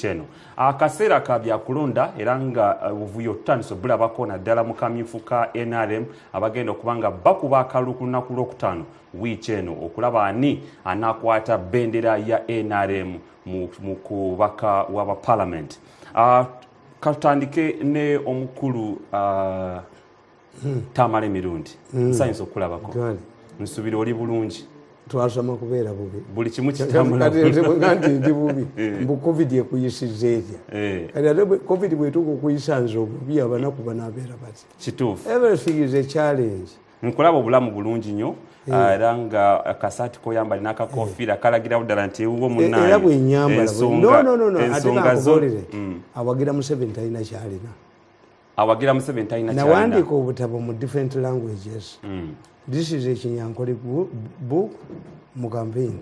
Wiiki eno akaseera ka byakulonda, era nga obuvuyo tutandise obulabako, naddala mu kamyufu ka NRM, abagenda okuba nga bakuba akalulu ku lunaku lwokutaano wiiki eno okulaba ani anakwata bendera ya NRM mu kubaka w'abaparliament. Katutandike ne omukulu Tamale Mirundi. Nsanyusa okulabako. Nsubira oli bulungi. Twasoma kubeera bubi. Buli kimu kitambula. Nti ndi bubi, mbu COVID ekuyisiza etya? Kati ate COVID bwetuuka okuyisa nze obubi, abanaku banabeera bati? Kituufu. Everything is a challenge. Nkulaba obulamu bulungi nnyo. Era nga akasaati koyambali n'akakofiira kalagirawo ddala nti ewuwo. Era bwenyambala, no, ate kankubuulire, awagira Museveni talina kyalina. Awagira Museveni talina. Nawandiika obutabo mu different languages. This is ekinyankole book mu campaign,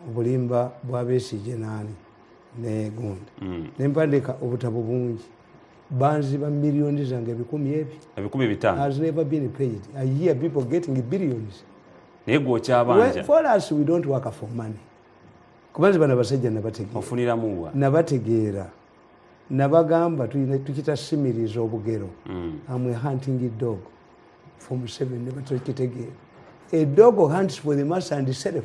obulimba bwa Besigye naani ne gundi. Nempandiika obutabo bungi, banziba miliyoni zange ebikumi ebi 500,000. Has never been paid. I hear people getting billions. Naye gwe okyabanja. For us, we don't work for money, kubanze bano abasajja nabategeera. Ofuniramuwa? Nabategeera, nabagamba tukita simiriza obugero. Am a hunting dog for Museveni. Nebatakitegeera, a dog hunts for the master and self.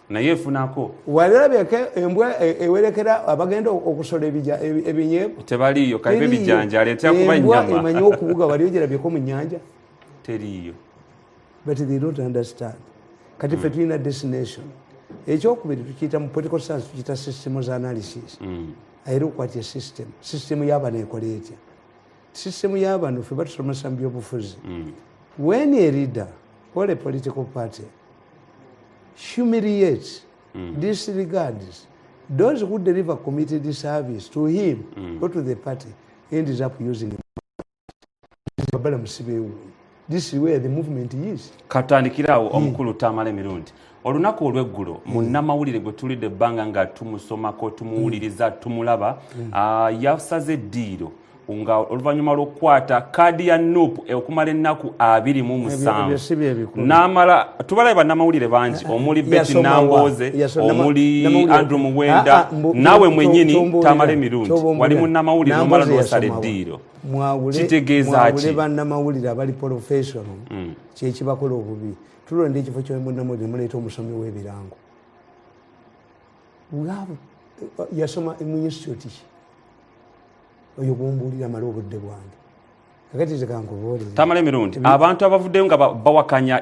Naye efunako. Walirabyeko embwa ewerekera abagenda okusola ebinyeebwa? Tebaliiyo, kaibe ebijanjaalo etya kuba. Embwa nyama. Emanyi okubuga. Wali ogirabyeko mu nyanja? Teriiyo. But they don't understand. Kati ffe tulina destination. Ekyokubiri, tukiyita mu political science, tukiyita systems analysis. Era okwatya system, system y'abano ekola etya? System y'abano, ffe batusomesa mu byobufuzi, when a leader or a political party humiliates, disregards those who deliver committed service to him or to the party, ends up using babala musibe. This is where the movement is. Katandikirawo, omukulu Tamala Emirundi. Olunaku olweggulo, munnamawulire gwe tulidde ebbanga nga tumusomako, tumuwuliriza, tumulaba, yasaze eddiiro nga oluvannyuma lw'okukwata kaadi ya NUP okumala ennaku 27. Ebyo si byebikulu. N'amala tubalabe bannamawulire bangi omuli Betty Yasoma wa? Nambooze, omuli Andrew Muwenda, naawe mwennyini Tamala Emirundi wali munnamawulire, nomala Nambooze n'osala yasoma wa? eddiiro. Kitegeeza Mwawule ki? bannamawulire abali professional, kyekibakola obubi. Tulonda ekifo kyomunnamawulire, muleeta omusomi w'ebirango. Yasoma mu institute ki oyo gwombuulira? Amale obudde bwange. Kakati nze kankubuulire. Tamala Emirundi, abantu abavuddeyo nga bawakanya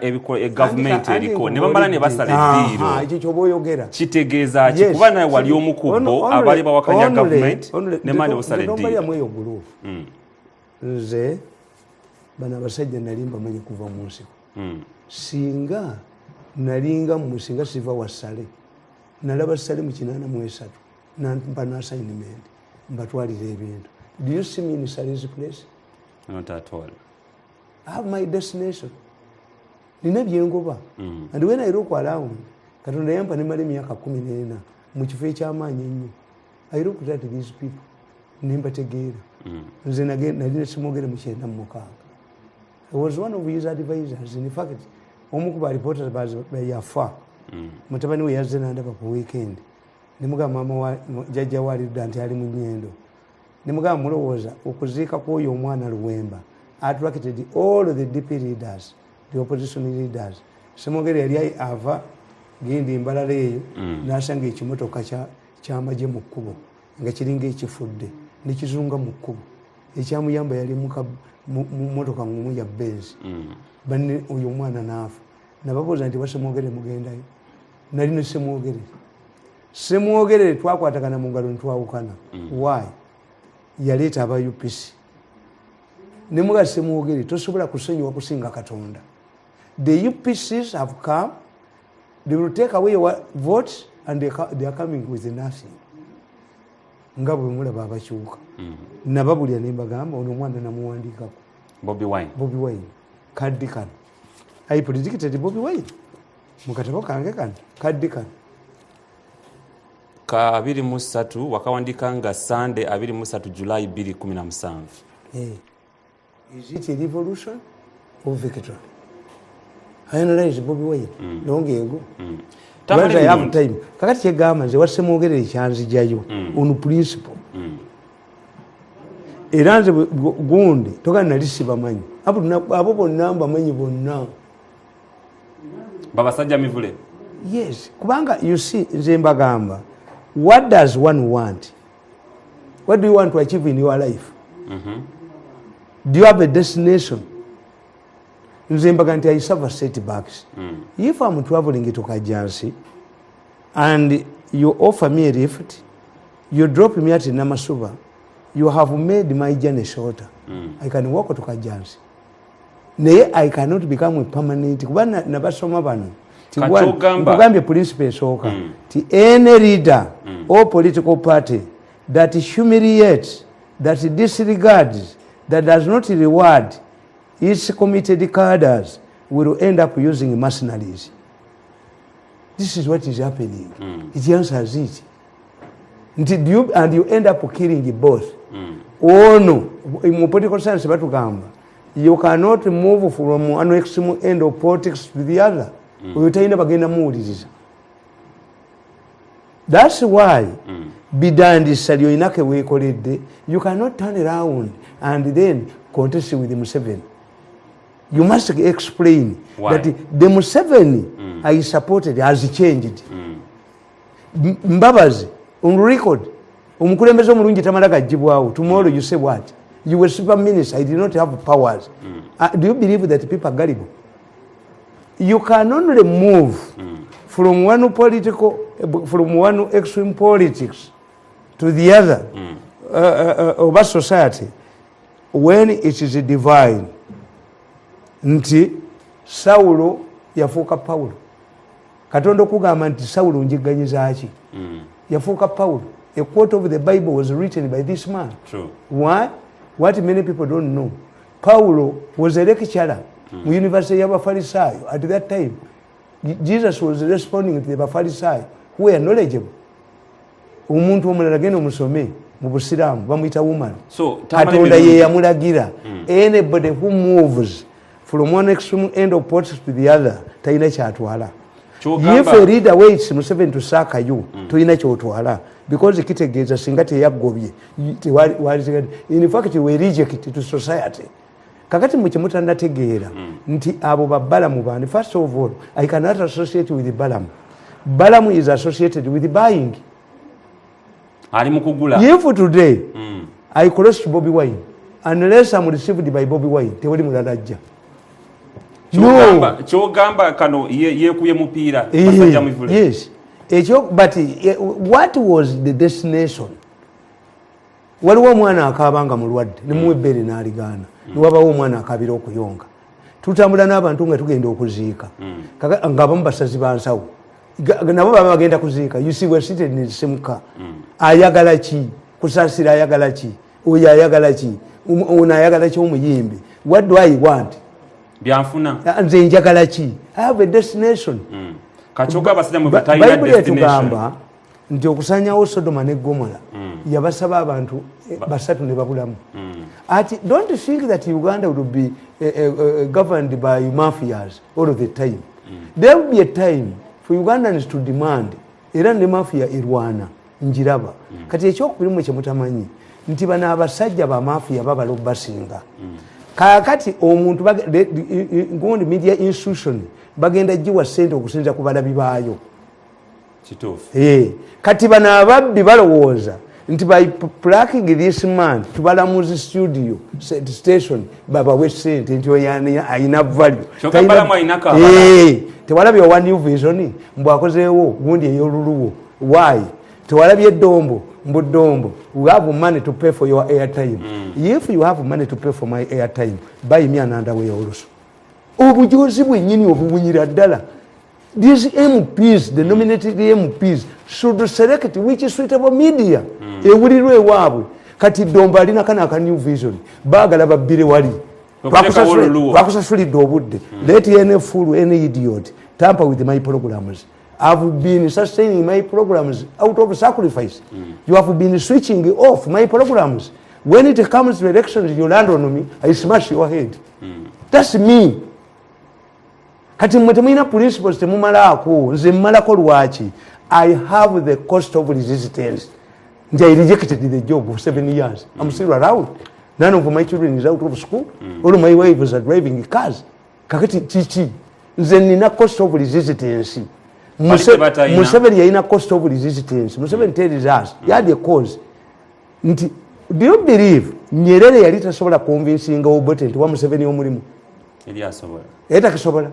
gavumenti eriko ne bamala ne basala eddiiro, Ekyo kyoba oyogera. kitegeeza ki? Yes. Kuba nawe wali omu ku bo abaali bawakanya gavumenti ne mala ne basala eddiiro. Tombaliramu eyo group. Nze bano abasajja nali mbamanyi kuva mu nsiko. Singa nalinga mmwe, singa siva wa Sale. Nalaba Sale mu 83, nampa n'assignment mbatwalira ebintu. Do you see me in Sale's place? Not at all. I have my destination, nina byengoba. And when I look around, Katonda yampa nemala emyaka 14 mu kifo ekyamaanyi ennyo. I looked at these people nembategeera. Nze nali Ssemwogerere mu 96. I was one of his advisors. In fact, omu ku ba reporters yafa, mutabani we yazze nandaba ku weekend. Nemugamba, mama wa jjajja walidda nti ali mu Nyendo. Nemugamba, mulowooza okuziika kwoyo omwana Luwemba attracted all the DP leaders, the opposition leaders? Ssemwogerere yali ava gindi Mbalala eyo, nasanga ekimotoka kyamagye mu kkubo nga kiringa ekifudde nekizunga mu kkubo. Ekyamuyamba yali mu motoka ngumu ya Benz. Banne oyo omwana naafa, nababuuza nti, "Basemwogerere mugendayo?" Nali ne Ssemwogerere. Ssemwogerere twakwatagana mu ngalo ntwawukana. Why? Yaleeta aba UPC. Nemuga, "Ssemwogerere, tosobola kusonyiwa kusinga Katonda. The UPCs have come, they will take away your votes and they are coming with nothing." Nga bwe mulaba abakyuka, nababulya nembagamba, ono omwana namuwandiikako. Bobi Wine. Bobi Wine kaddi kano. I predicted Bobi Wine mu katabo kange kano, kaddi kano. Ka 23, wakawandika nga Sunday 23 July 2017. Eh. Is it a revolution or victory? I analyze Bobi Wine long ago. Tamale Because I have Mirundi. time. Kakati kyegamba nze wasemwogerere kyanzijayo on principle. Era nze gundi toga nali sibamanyi, abo bonna mbamanyi bonna. Babasajja mivule. Yes, kubanga you see, nze mbagamba, what does one want? What do you want to achieve in your life? Do you have a destination? Nze mbaga nti I suffer setbacks. If I'm traveling to Kajansi and you offer me a lift, you drop me at Namasuba, you have made my journey shorter. I can walk to Kajansi, naye I cannot become a permanent, kuba nabasoma bano. Ti Kati one, nkugambye principle esooka ti any leader or political party that humiliates, that disregards, that does not reward its committed cadres will end up using mercenaries. This is what is happening. It answers it nti and you end up killing both. Ono mu political science batugamba you cannot move from one extreme end of politics to the other. Oyo talina bagenda muwuliriza. That's why bidandisa lyoyina keweekoledde. You cannot turn around and then contest with Museveni. You must explain Why? that the Museveni I supported has changed. Mbabazi on record, omukulembeze omulungi tamala gagibwawo. Tomorrow you say what? You were super minister. I did not have powers. Do you believe that people are gullible? You can only move from one political, from one extreme politics to the other oba society when it is divine. Nti Sawulo yafuuka Pawulo. Katonda okugamba nti Sawulo njiganyizaki, yafuuka Pawulo. A quote of the Bible was written by this man. True. Why? What many people don't know, Paulo was a lecturer mu university y'Abafalisaayo. At that time Jesus was responding to the Bafalisaayo who were knowledgeable. Omuntu omulala genda omusome mu Busiraamu bamuyita woman. So, Tamale Katonda Mirundi. ye yamulagira anybody who moves from one extreme end of politics to the other talina kyatwala. Ky'ogamba- If a leader waits Museveni to sack you, tolina kyotwala, because kitegeeza singa teyagobye in fact we reject to society. Kakati mwe kyemutanategeera nti abo babalamu bandi. First of all, I cannot associate with Balamu. Balamu is associated with buying. Ali mu kugula. If today I cross Bobi Wine, unless I'm received by Bobi Wine, tewali mulala ajja. Kyogamba kano yeekubye mupiira basajja mivule. Yes, ekyo. But what was the destination? Waliwo omwana akaaba nga mulwadde, nemuwa ebbeere n'aligaana. Niwabawo omwana akaabira okuyonka. Tutambula n'abantu nga tugenda okuziika. Nga abamu basazi bansawo, nabo baba bagenda kuziika. You see, we're seated in the same car. Ayagala ki? Kusaasira ayagala ki? Oyo ayagala ki? Ono ayagala ki? Omuyimbi, what do I want? Byanfuna. Nze njagala ki? I have a destination. Kakyoga abasajja mwe talina Bayibuli destination. etugamba nti okusanyawo Sodoma ne Gomola yabasaba abantu basatu ne babulamu. Ati don't think that Uganda will be governed by mafias all of the time. There will be a time for Ugandans to demand, era ne mafia erwana njiraba. Kati ekyokubiri mwe kyemutamanyi nti bano abasajja bamafia babala obasinga. Kakati omuntu gundi media institution bagenda giwa sente okusinza ku balabi baayo. Kituufu. Kati bano ababbi balowooza nti by plucking this man tubalamuzi studio station babawe sente nti oyo ayina value. Kyokka Talina- Balamu ayinako abala. Tewalabye owa New Vision mbw akozeewo gundi ey'oluluwo? Why tewalabye edombo mbu dombo, we have money to pay for your airtime? If you have money to pay for my airtime, buy me an underwear also. Obujozi bwennyini obubunyira ddala. These MPs, the nominated MPs, should select which suitable media ewulirwa ewaabwe. Kati Dombo alina kana aka New Vision, baagala babbire wali. Okuteekawo oluluwo. Bakusasulidde obudde. Let any fool, any idiot tamper with my programs. I've been sustaining my programs out of sacrifice. You have been switching off my programs. When it comes to elections, you land on me, I smash your head. That's me. Kati mmwe temulina principles, temumalaako. Nze mmalako. Lwaki? I have the cost of resistance, nti I rejected the job for 7 years. I'm still around. None of my children is out of school. All my wives are driving cars. Kakati kiki? Nze nina cost of resistance. Museveni yalina cost of resistance. Museveni tells us he had a cause nti, do you believe Nyerere yali tasobola convincinga Obote nti wa Museveni omulimu? Yali takisobola.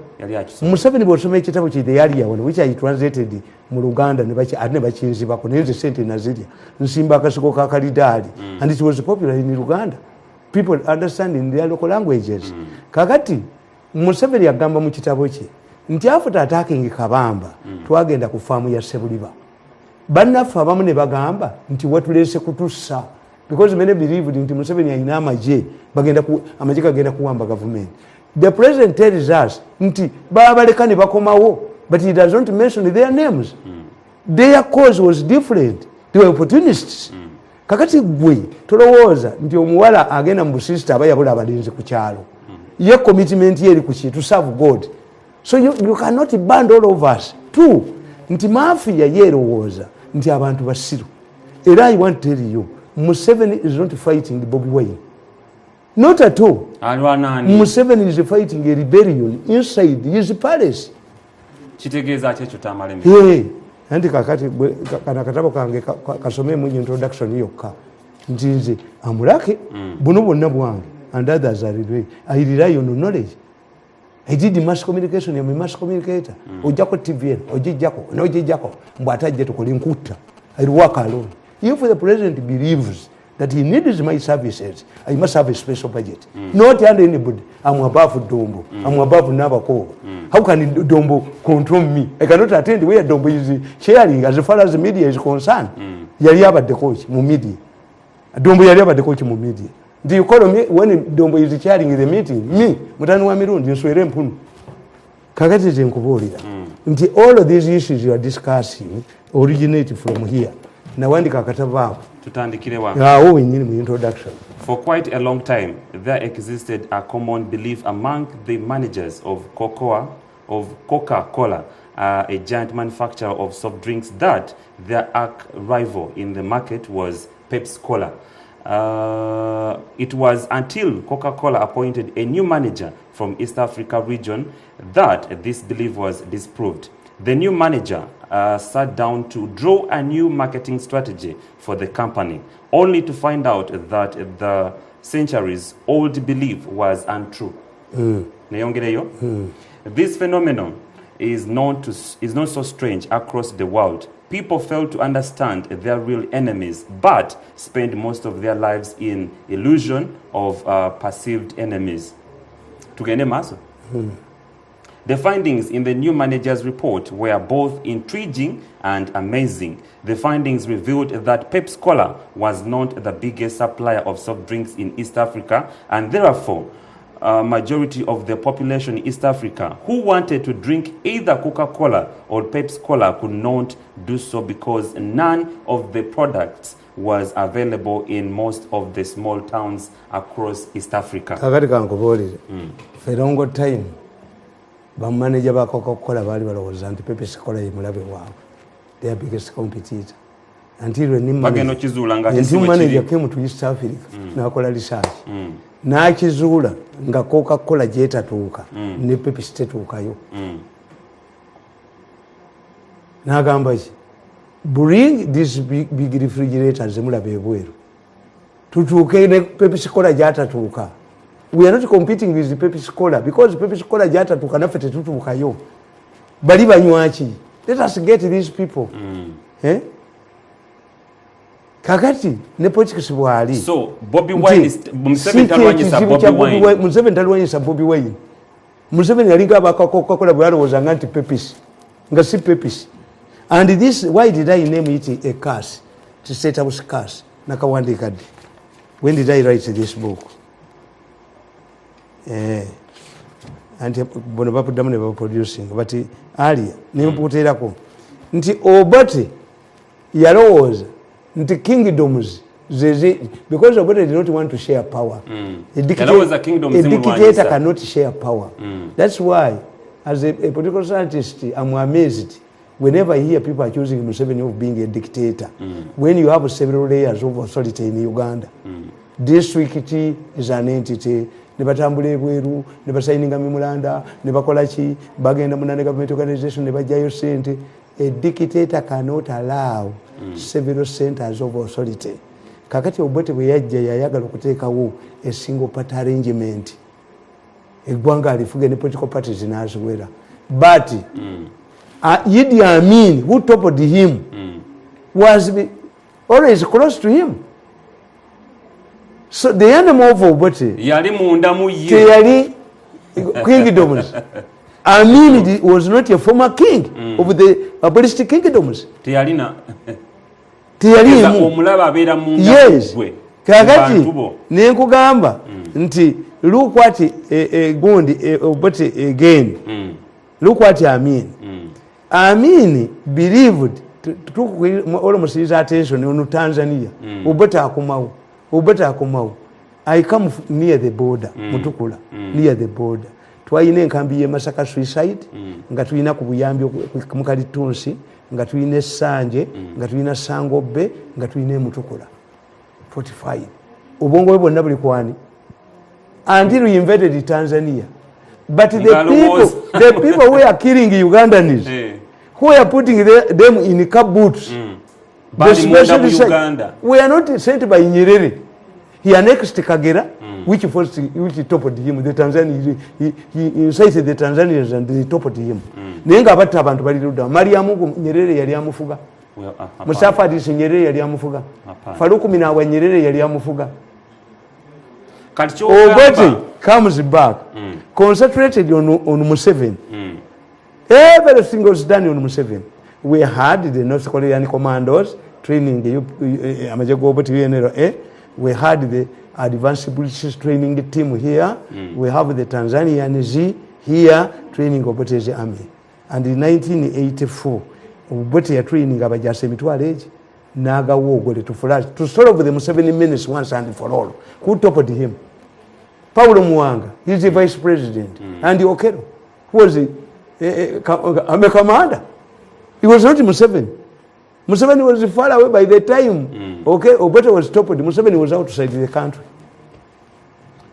Museveni bwosoma ekitabo ki, The Earlier One, which I translated mu Luganda, ate ne bakinzibako, naye nze sente nazirya, nsimba akasiko ka kalidaali. And it was popular in Luganda, people understand in their local languages. Kakati Museveni agamba mu kitabo kye nti after attacking Kabamba, twagenda ku faamu ya Sebuliba, bannaffe abamu ne bagamba nti watulese kutussa, because many believed nti Museveni alina amagye, amagye gagenda kuwamba gavumenti. The president tells us nti babaleka ne bakomawo, but he does not mention their names. Their cause was different, they were opportunists. Kakati gwe tolowooza nti omuwala agenda mu busisita aba yabula abalinzi ku kyalo. Ye commitment ye eri ku ki? To serve God. So you cannot band all of us two nti mafia yeerowooza nti abantu basiru. Era I want to tell you, Museveni is not fighting Bobi Wine, not at all. Museveni is fighting a rebellion inside his palace. Kitegeeza ki ekyo, Tamale? Anti kakati kana akatabo kange kasomemu introduction yokka nti nze amulake buno bwonna bwange, and others are, I rely on knowledge. I did mass communication, am a mass communicator. Ojjako TVN, ogijjako, nogijjako, mbw ate ajje tukole nkutta. I work alone. If the president believes that he needs my services, I must have a special budget. Not under anybody. I'm above Dombo. I'm above Nabakooba. How can Dombo control me? I cannot attend where Dombo is chairing as far as the media is concerned. Yali abaddeko ki mu media? Dombo yali abaddeko ki mu media? Do you call me when Dombo is chairing the meeting? Me, mutani wa mirundi, nswere empunu. Kakati nze nkubuulira nti all of these issues you are discussing originate from here. Nawandika akatabo ako. Tutandikire wa? Awo wennyini mu introduction. For quite a long time, there existed a common belief among the managers of Coca-Cola, a giant manufacturer of soft drinks, that their arch rival in the market was Pepsi Cola. It was until Coca-Cola appointed a new manager from East Africa region that this belief was disproved. The new manager sat down to draw a new marketing strategy for the company, only to find out that the centuries old belief was untrue. Neyongereyo. This phenomenon is not so strange across the world. People fail to understand their real enemies, but spend most of their lives in illusion of perceived enemies. Tugende maaso. The findings in the new manager's report were both intriguing and amazing. The findings revealed that Pepsi Cola was not the biggest supplier of soft drinks in East Africa, and therefore, a majority of the population in East Africa who wanted to drink either Coca-Cola or Pepsi Cola could not do so because none of the products was available in most of the small towns across East Africa. Kakati kankubuulire, for long time bamaneja ba Coca-Cola baali balowooza nti Pepsi Cola ye mulabe waabwe, their biggest competitor, until when Bagenda okizuula nga new si bwe manager kiri. Came to East Africa n'akola research n'akizuula nga Coca-Cola gyetatuuka ne Pepsi tetuukayo. N'agamba ki? Bring these big, big refrigerators zemulaba ebweru, tutuuke ne Pepsi Cola gyatatuuka. We are not competing with Pepsi Cola because Pepsi Cola gyatatuuka naffe tetutuukayo. Bali banywaki? Let us get these people. Eh? Kakati ne politics bwali. So Bobi Wine is Museveni talwanyisa Bobi Bobi Wine. Museveni talwanyisa Bobi Wine. Museveni yalinga aba Coca-Cola bwe balowoozanga nti Pepsi, nga si Pepsi. And this, why did I name it a curse, to State House curse? Nakawandiika ddi? When did I write this book? Eh, anti bono bapuddamu ne baproducing, but alia nemputeerako nti Obote yalowooza nti kingdoms zeze, because Obote did not want to share power. Yalowooza kingdoms A zimulwanyisa. dictator cannot share power. That's why As a political scientist, I'm amazed whenever I hear people accusing Museveni of being a dictator. When you have several layers of authority in Uganda, district is an entity. Ne batambula ebweru ne basayininga memoranda ne bakola ki, bagenda mu non-government organization ne bajjayo sente. A dictator cannot allow several centers of authority. Kakati Obote bwe yajja, yayagala okuteekawo a single party arrangement, eggwanga alifuge ne political parties n'aziwera. But Idi Amin, who toppled him, was always close to him. So the enemy of Obote yali munda mu ye. Teyali kingdoms. Amin was not a former king of the abolished kingdoms. Teyalina. Teyalimu. Omulaba abeera munda. Yes. Gwe Kakati bantu bo. Nenkugamba nti look what gundi Obote again, look what Amin. Amin believed took almost his attention on Tanzania. Obote akomawo, Obote akomawo. I come near the border, Mutukula, near the border. Twalina enkambi ye Masaka suicide, nga tulina ku buyambi mu Kalitunsi, nga tulina Essanje, nga tulina Sangobbe, nga tulina Emutukula 45. Obwongo bwe bwonna buli kwani until we invaded Tanzania. But the Ng'alowooza. people, the people who are killing Ugandans, who are putting them in car boots, the Bali munda mu special Uganda. We are not sent by Nyerere. He annexed Kagera, which first, which toppled him. The Tanzanians, he incited the Tanzanians and they toppled him. Naye nga abatta abantu bali ludda. Mariamu Nyerere yali amufuga. Well, hapana. Mustafa Adisi Nyerere yali amufuga. Hapana. Faruku Minawa Nyerere yali amufuga. Kati Obote kyogamba comes back, concentrated on Museveni. Everything was done on Museveni. We had the North Korean commandos training the amagye g'Obote UNLA. We had the advanced British training team here. We have the Tanzanians here training Obote's army. And in 1984, Obote ya training abajasa emitwalo egi n'agawa Ogole to flash to solve the Museveni menace once and for all. Who toppled him? Paulo Muwanga, he's the vice president, and Okello, who was the army commander. He was not Museveni. Museveni was far away by the time. Okay, Obote was toppled. Museveni was outside the country.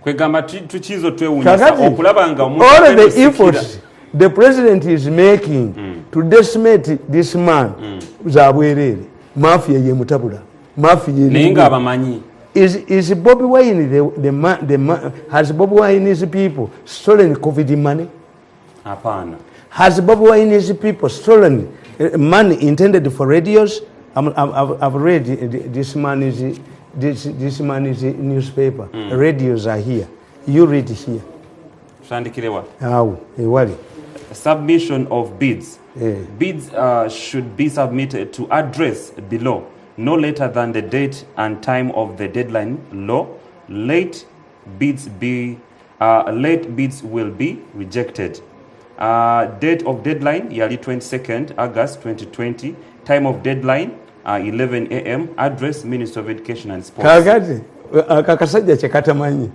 Kwegamba tukizo twewunyisa Kakati, okulaba nga omuntu all agenda the osikira. Efforts the president is making to decimate this man za bwereere. Mafia yemutabula. Mafia ye Naye ng'abamanyi. Is Bobi Wine the man, has Bobi Wine's people stolen COVID money? Hapana. Has Bobi Wine's people stolen money intended for radios? I've read this man is newspaper. Radios are here. You read here. Tutandikirewa? Awo, ewali. Submission of bids. Bids should be submitted to address below no later than the date and time of the deadline law. Late bids will be rejected. Date of deadline yali 22nd August 2020. Time of deadline 11 a.m. Address, Minister of Education and Sports. Kakati akasajja kyekatamanyi,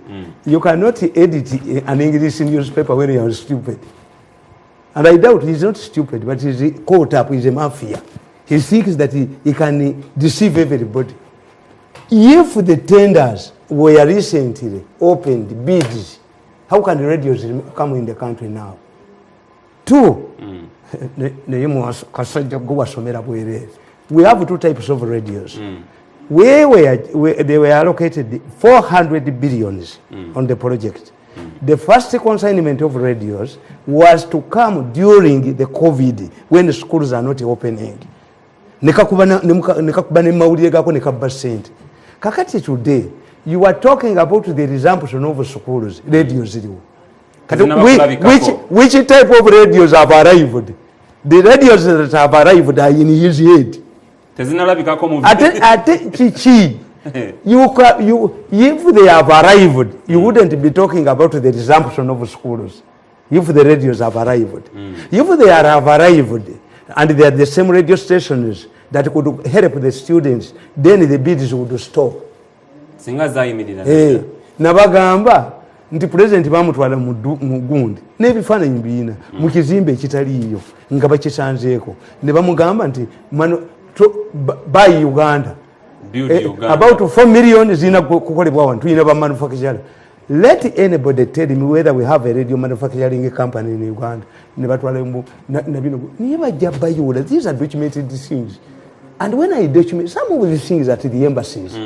you cannot edit an English newspaper when you are stupid. And I doubt he's not stupid, but he's caught up. He's a mafia. He thinks that he can deceive everybody. If the tenders were recently opened, bids, how can the radios come in the country now? Two, naye kasajja gwe wasomera bwereere. We have two types of radios. They were allocated 400 billions on the project. The first consignment of radios was to come during the COVID, when the schools are not opening. Nekakuba nekakuba ne mawulire gaako, nekabba sente. Kakati today you are talking about the resumption of schools, radios ziriwo? Kati Zinaba kulabikako. Which type of radios have arrived? The radios that have arrived are in his head. Tezinalabikako mu Ate kiki? You, if they have arrived, you wouldn't be talking about the resumption of schools if the radios have arrived. If they have arrived and they are the same radio stations that could help the students, then the bids would stop. Singa zayimirira. Eh, nabagamba Nti president bamutwala mu gundi n'ebifaananyi biina mu kizimbe ekitaliiyo nga bakisanzeeko, ne bamugamba nti buy Uganda. Build Uganda. About 4 million zirina kukolebwa wano, tulina ba manufacturer. Let anybody tell me whether we have a radio manufacturing company in Uganda. Ne batwala na bino, niye bajja bayoola. These are documented things, and when I document some of the things at the embassies,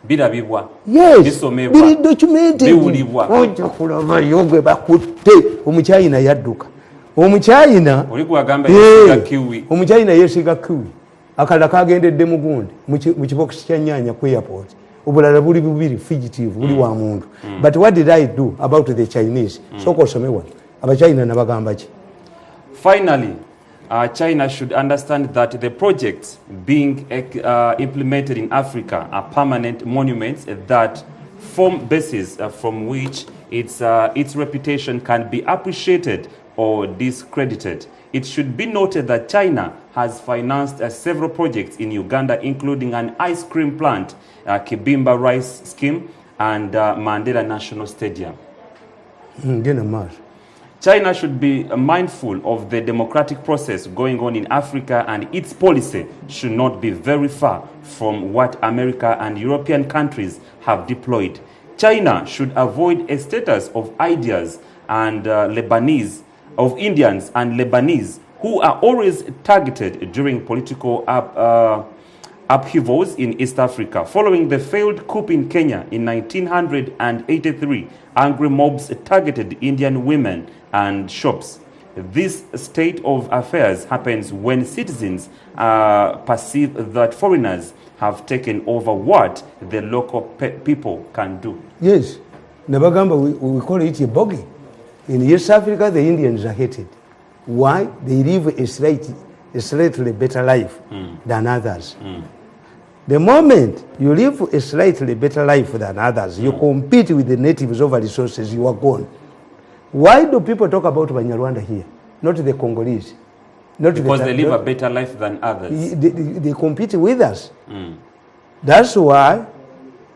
Birabibwa. Yes. Bisomebwa. Biri documented. Biwulibwa. Ojja kulabayo gwe bakutte, omukyayina yadduka, omukyayina. Oli gwagamba yesiga kiwi. Omukyayina yesiga kiwi, akalala kagendedde mugundi mu kibokisi kya nyanya ku airport, obulala buli bubiri fugitive, buli wa muntu. But what did I do about the Chinese? Sooka osome wano, abachina nabagamba ki? Finally, China should understand that the projects being implemented in Africa are permanent monuments that form bases from which its reputation can be appreciated or discredited. It should be noted that China has financed several projects in Uganda, including an ice cream plant, Kibimba Rice Scheme, and Mandela National Stadium. Genda maaso. China should be mindful of the democratic process going on in Africa, and its policy should not be very far from what America and European countries have deployed. China should avoid a status of ideas and Lebanese, of Indians and Lebanese who are always targeted during political upheavals in East Africa. Following the failed coup in Kenya in 1983, angry mobs targeted Indian women and shops. This state of affairs happens when citizens perceive that foreigners have taken over what the local people can do. Yes, nabagamba we call it a bogey. In East Africa, the Indians are hated. Why? They live a slightly better life than others. The moment you live a slightly better life than others, you compete with the natives over resources, you are gone. Why do people talk about Banyarwanda here, not the Congolese? Not Because the, they live a better life than others. They compete with us. That's why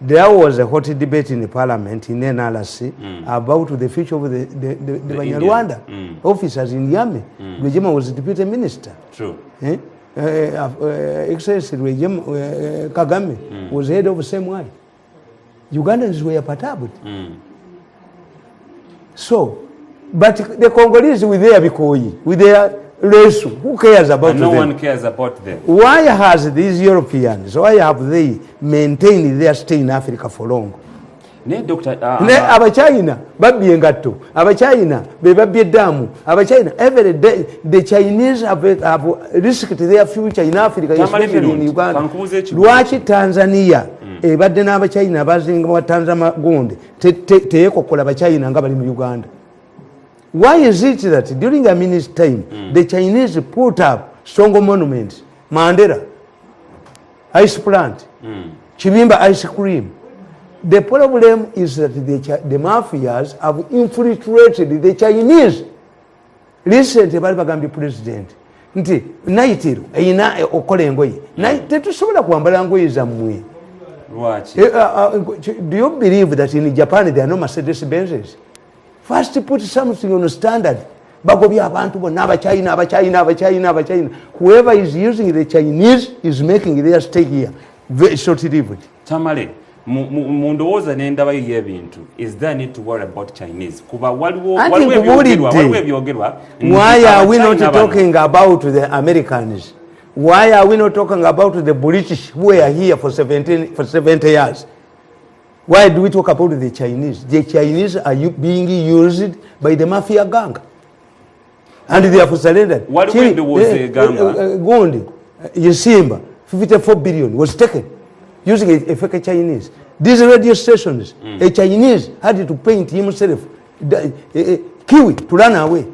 there was a hot debate in the parliament, in NRC, about the future of the Banyarwanda officers in the army. Rwigyema was the deputy minister. True. Eh? Excellency Rwigyema, Kagame was head of CMI. Ugandans were perturbed. So, but the Congolese with their Bikoyi, with their Lesu, who cares about And no them? One cares about them. Why has these Europeans, why have they maintained their stay in Africa for long? Ne Dr. Ne Abachina babbye engatto, Abachina be babbye eddaamu, Abachina every day. The Chinese have risked their future in Africa, Tamale especially in Mirundi, Uganda. Kankubuuze ekibuuzo. Lwaki Tanzania ebadde n'Abachina abazinga wa Tanzama gundi teyekokola Bachina nga bali mu Uganda? Why is it that during Amin's time the Chinese put up strong monuments, Mandela ice plant, Kibimba ice cream? The problem is that the mafias have infiltrated the Chinese. Recently bali bagambye president nti Nytil eyina okukola engoye. Naye tetusobola kwambala ngoye zammwe. Lwaki? Do you believe that in Japan there are no Mercedes Benzes? First put something on standard. Bagobye abantu bonna, Abachina, Abachina, Abachina, Abachina. Whoever is using the Chinese is making their stay here very short lived. Tamale, mu ndowooza n'endabayo y'ebintu, is there need to worry about Chinese? Kuba waliwo Anti waliwo ebyogerwa nkubuulidde. Waliwo ebyogerwa nti Why are we not Abachina bano- talking about the Americans? Why are we not talking about the British who were here for 17, for 70 years? Why do we talk about the Chinese? The Chinese are being used by the mafia gang. And they have surrendered. Waliwo Chiri- endowooza egamba- Gundi, Yisimba, 54 billion was taken using a fake Chinese. These radio stations, a Chinese had to paint himself the kiwi to run away.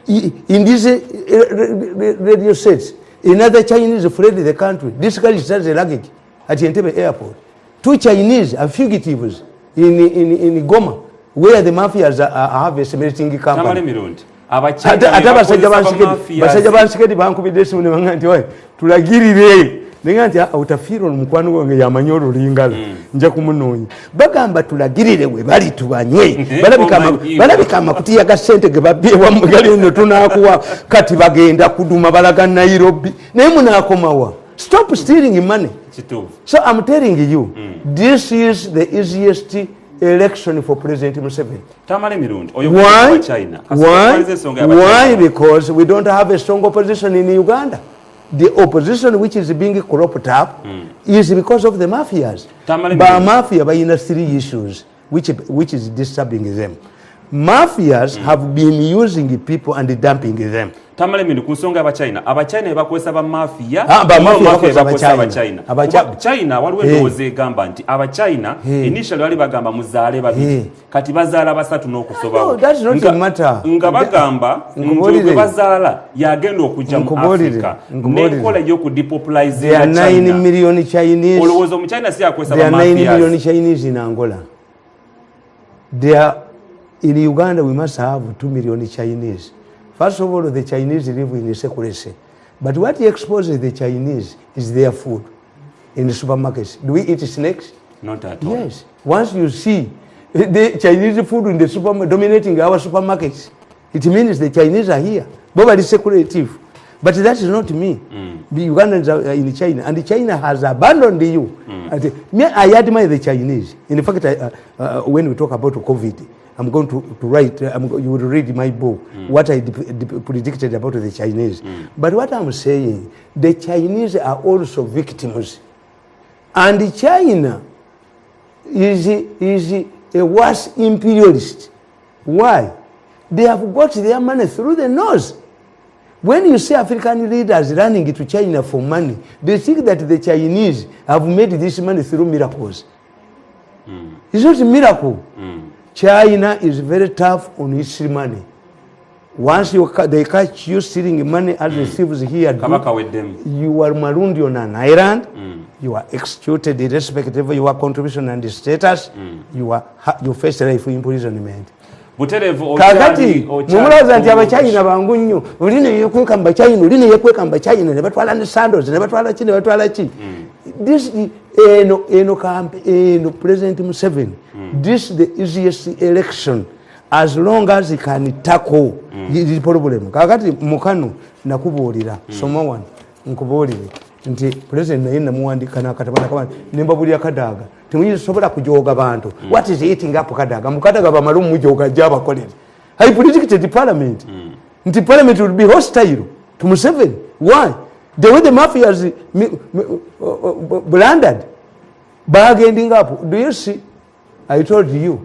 In these radio sets, another Chinese fled the country. This guy has a luggage at Entebbe airport. Two Chinese are fugitives in Goma, where the mafias are have a cementing Tamale company. Mirundi, Ate Abachina ate abasajja bakozesa bansikedi bamafias. Basajja bansikedi bankubidde esimu ne baŋŋamba nti, "Oi, tulagirire Naye nti Otafiire ono mukwano gwange yamanyi olulingala, nja kumunoonya. Bagamba tulagirire we bali tubanywe. Balabika amakutiya ga ssente ge babbye gali eno tunakuwa. Kati bagenda kuduma balaga Nairobi, naye munaakomawa? Stop stealing money. So I'm telling you, this is the easiest election for President Museveni. Why? Why? Why? Because we don't have a strong opposition in Uganda. The opposition which is being cropped up is because of the mafias. Ba mafia bayina three issues which is disturbing them. Mafias have been using people and dumping them. Tamale Mirundi, ku nsonga y'Abachina, Abachina ebakozesa bamafiya? Bakozesa Abachina. China waliwo endowooza egamba nti Abachina initially bali bagamba muzaale babiri, kati bazaala basatu n'okusobawo, nga bagamba nti gwe bazaala yagenda okujja mu Africa n'enkola ey'okudepopularizinga. China. Olowooza omuchina si yakozesa? Bamafiya Chinese in Angola. They are in Uganda. We must have 2 million Chinese. First of all, the Chinese live in secrecy. But what exposes the Chinese is their food in the supermarkets. Do we eat snakes? Not at all. Yes. Once you see the Chinese food in the supermarket, dominating our supermarkets, it means the Chinese are here. Bobali secretive. But that is not me. The Ugandans are in China, and China has abandoned you. And me, I admire the Chinese. In fact, when we talk about COVID, I'm going to write, you will read my book, what I predicted about the Chinese. But what I'm saying, the Chinese are also victims. And China is a worse imperialist. Why? They have got their money through the nose. When you see African leaders running to China for money, they think that the Chinese have made this money through miracles. It's not a miracle. China is very tough on its money. Once they catch you stealing money as the thieves here do, you are marooned on an island, you are executed irrespective of your contribution and status, you face life imprisonment. Kakati mumulowooza nti Abachina bangu nnyo. Oli neyekweka mu Bachina, oli neyekweka mu Bachina, ne batwala ne sandals, ne batwala ki, ne batwala ki. This eno camp eno, President Museveni, this the easiest election as long as he can tackle the problem. Kakati mukano nakubuulira, soma wano nkubuulire nti President naye namuwandika nakatabo nembabulira Kadaga temusobola kujoga bantu. What is eating up Kadaga? Mukadaga bamale omujoga ajja abakolere. I predicted parliament nti parliament will be hostile to Museveni. Why? The way the mafias blundered, bagending up. Do you see, I told you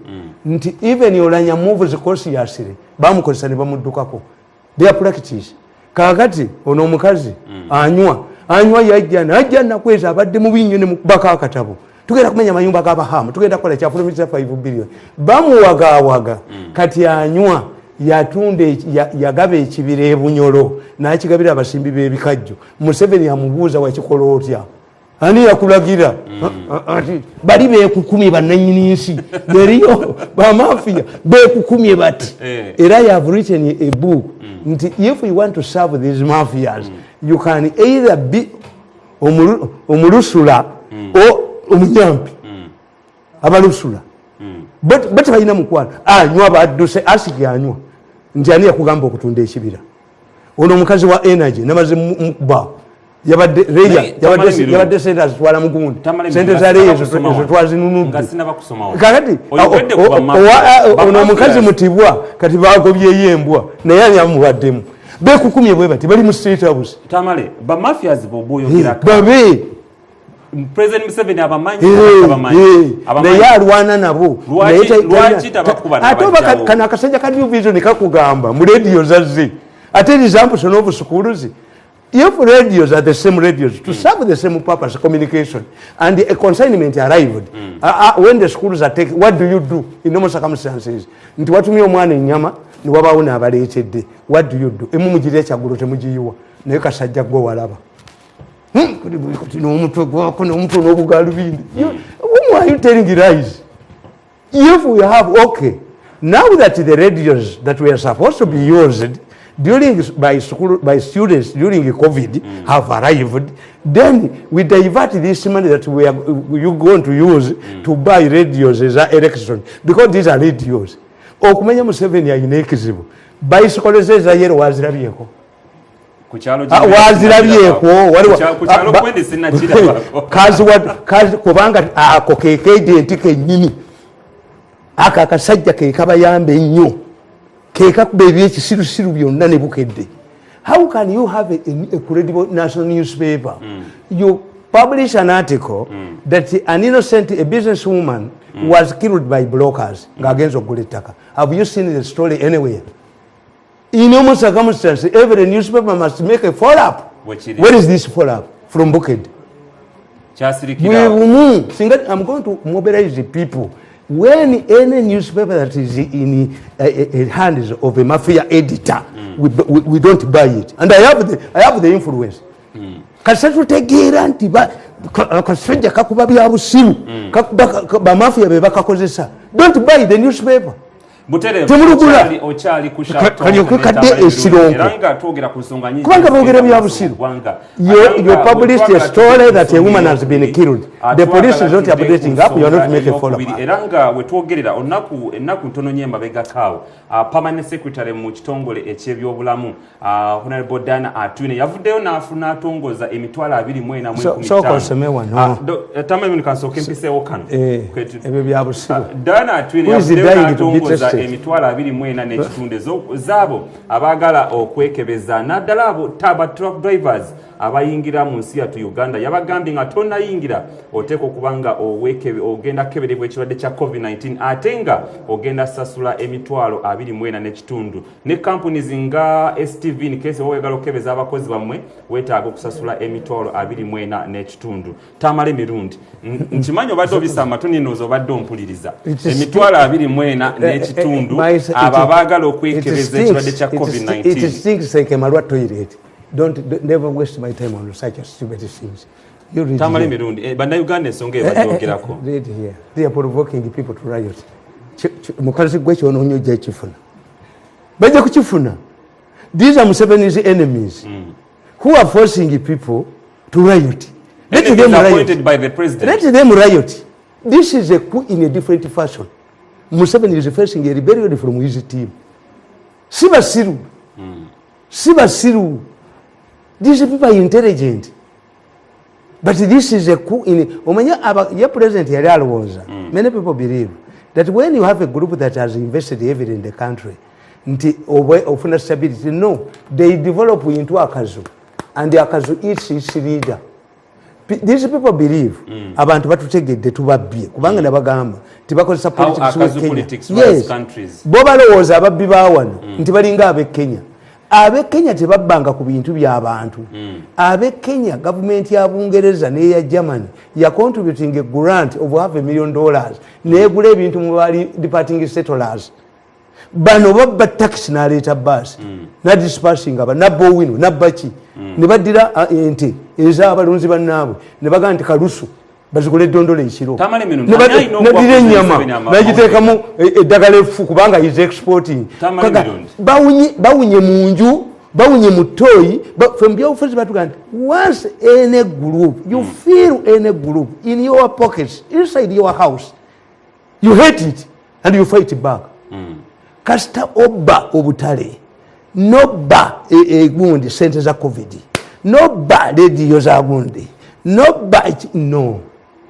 nti even Olanya moves cautiously, bamukozesa ne bamuddukako. Their practice. Kakati ono omukazi anywa anywa yajja najja nakweza abadde mubi nnyo ne mukubako akatabo, tugenda kumenya amayumba g'abahamu, tugenda kukola kyafulumisa 5 billion, bamuwagawaga. Kati anywa yatunda yagaba ekibira ebunyolo nakigabira abasimbi b'ebikajjo. Museveni amubuuza, wakikola otya? Ani yakulagira? Bali bekukumye bannanyini nsi eriyo bamafiya bekukumye bati. Era I have written a book nti if you want to serve these mafias, you can either be omulusula o omunyampi. Abalusula bo tebalina mukwano. Anywa badduse asiki anywa nti ani yakugamba okutunda ekibira? Ono omukazi wa energy namaze mukuba yabadde reya yabadde sente azitwala mugundi, sente za reya ezo twazinunudde. Kakati ono omukazi mutibwa kati bagobyeyo embwa naye ani amubaddemu? Bekukumye bwe bati bali mu State House. Tamale, bamafias boboyogerako babe. President Museveni abamanyi. Naye alwana nabo. Ate oba kano akasajja ka New Vision kakugamba mu rediyo zazze ate resumption of schools. If radios are the same radios to serve the same purpose, communication, and a consignment arrived, when the schools are taken, what do you do in normal circumstances? Nti watumye omwana ennyama niwabaawo n'abaleetedde, what do you do? Emu mugira ekyaggulo temugiyiwa. Naye kasajja gwe walaba kati n'omutwe gwako n'omutwe n'obugalubindi. Whom are you telling lies? If we have, okay, now that the radios that were supposed to be used during by school, by students during COVID have arrived. Then we divert this money that we are you going to use to buy radios eza election, because these are radios. Okumanya Museveni ayina ekizibu, bicycle ze eza yellow wazirabyeko? Ku kyalo. Ah, wazirabyeko? Ku kyalo kwendi sinnakirabako. Kazi kubanga ako ke agent kennyini, ako akasajja ke kabayamba ennyo, ke kakuba ebyekisirusiru byonna ne Bukedde. How can you have a credible national newspaper, you publish an article that an innocent, a businesswoman, was killed by brokers ng'agenza okugula ettaka? Have you seen the story anywhere? In almost circumstance, every newspaper must make a follow-up. Bwekiri. Where is this follow-up from Bukedde? Kyasirikira. Bwe singa I'm going to mobilize the people. When any newspaper that is in hands of a mafia editor, we don't buy it. And I have the influence. Kasita tutegeera nti akasajja kakuba bya busiru, bamafia be bakakozesa, don't buy the newspaper. Butereevu. Temulugula. Okyali ku Kalyoke kadde esironko. Era nga twogera ku nsonga nyingi Kubanga boogera bya mu busiru. ggwanga. You published a story that a woman has been killed. The police is not updating up, you are not making a follow-up. Era nga wetwogerera olunaku, ennaku ntono nnyo emabegakaawo, permanent secretary mu kitongole ekyebyobulamu, Honorable Diana Atwine, yavuddeyo n'atongoza 24,000. Sooka osome wano. Tamale, kansooke mpiseewo kano. Ebyo bya busiru. Diana Atwine Who is yavuddeyo dying to be n'atongoza tested? 24,500 zaabo abaagala okwekebeza, naddala abo taba truck drivers abayingira mu nsi yattu Uganda. Yabagambye nga tonnayingira oteeka okuba nga ogenda kukeberebwa ekirwadde kya COVID-19, ate nga ogenda sasula 24,500. Ne companies nga STV, in case oba oyagala okukebeza abakozi bammwe, weetaaga okusasula 24,500. Tamala emirundi, nkimanyi obadde obisa amatu, ninooza obadde ompuliriza. 24,500, abo abaagala okwekebeza ekirwadde kya It COVID-19. stinks like a malwa toilet. Don't never waste my time on such a stupid things. You read Tamala here. emirundi, bannayuganda ensonga ebajoogerako. Read here. They are provoking people to riot. Mukazi gwe kyonoonya ojja kifuna. Bajja kukifuna. These are Museveni's enemies who are forcing people to riot. Let Enemies them riot. appointed by the president. Let them riot. This is a coup in a different fashion. Museveni is facing a rebellion from his team. Si basiru. Si basiru. These people are intelligent. But this is a coup in omanya aba ye president yali alowooza. Many people believe that when you have a group that has invested heavily in the country, nti ofuna stability. No, they develop into akazu, and the akazu eats its leader. These people believe abantu batutegedde tubabbye, kubanga nabagamba tibakozesa How politics w'e akazu Kenya. politics runs countries. Bo balowooza ababbi ba wano nti balinga ab'e Kenya. Ab'e Kenya tebabbanga ku bintu by'abantu. Ab'e Kenya, gavumenti ya Bungereza n'eya Germany ya contributing a grant of half a million dollars negula ebintu mu bali departing settlers. Bano babba taxi n'aleeta baasi nadispersinga aba nabba Owino nabba ki, ne baddira ente ez'abalunzi bannaabwe ne bagamba nti kalusu bazigula eddondolo ekiro. Tamale Mirundi, Ne ani alina okuwa naddira President ennyama Museveni nagiteekamu eddagala effu kubanga is exporting. Tamale Kaga, Mirundi. bawunye mu nju, bawunye mu toyi. Fe mu byobufuzi batugaa nti once any group, you feel any group in your pockets, inside your house, you hate it and you fight back. Kasita obba obutale, nobba egundi sente za COVID, nobba rediyo za gundi, nobba no.